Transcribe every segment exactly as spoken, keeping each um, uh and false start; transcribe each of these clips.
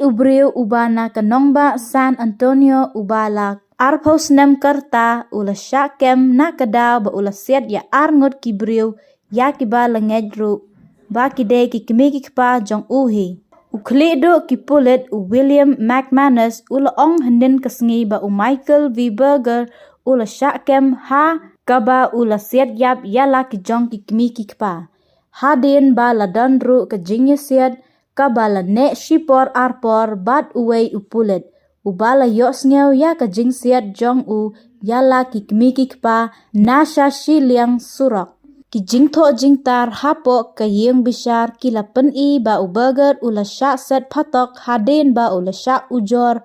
U briew uba na ka nongbah San Antonio uba la arphew snem ka rta u la shah kem na ka daw ba u la siat ïa arngut ki briew ïa kiba la ngeit ruh ba ki dei ki kmie ki kpa jong u hi. U khlieh duh ki pulit u William McManus u la ong hynnin ka sngi ba u Michael V Berger u la shah kem ha kaba u la siat ïap ïa la ki jong ki kmie ki kpa. Hadien ba la don ruh ka jingïasiat kaba la neh shipor arpor bad uwei u pulit uba la ïohsngew ïa ka jingsiat jong u ïa la ki kmie ki kpa na sha shiliang surok. Ki jingthoh jingtar hapoh ka ïing bishar ki la pyni ba u Berger u la shah set phatok hadien ba u la shah ujor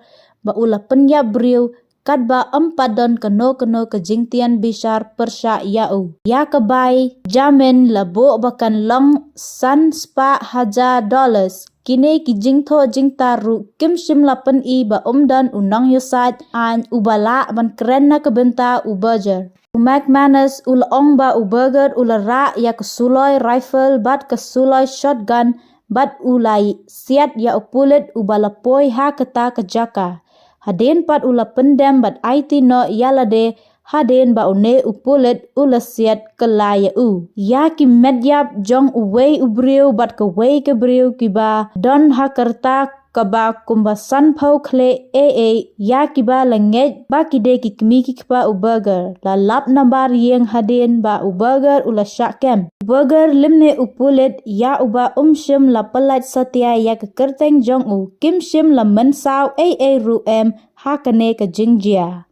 ba u la pynïap briew katba ym pat don kano kano ka jingtian bishar pyrshah ïa u. Ïa ka bai jamin la buh ba kan long san spah hajar dollars. Kine ki jingthoh jingtar ruh kim shym la pyni ba um don u nongïasaid aiñ uba lah ban kren na ka bynta u Berger. U McManus u la ong ba u Berger u la rah ïa ka suloi rifle bad ka suloi shotgun bad u la siat ïa u pulit uba la poi ha kata ka jaka. Hadien pat u la pyndem bad aiti noh ïa lade hadien ba une u pulit u la siat kylla ïa u. Ïa ki met ïap jong uwei u briew bad kawei ka briew kiba don ha ka rta kaba kumba sanphew khlieh ei ei ïa kiba la ngeit ba ki dei ki kmie ki kpa u Berger la lap nabar ïing hadien ba u Berger u la shah kem. U Berger lymne u pulit ïa uba um shym la pyllait satia ïa ka kyrteng jong u kim shym la mynsaw ei ei ruh em ha kane ka jingjia.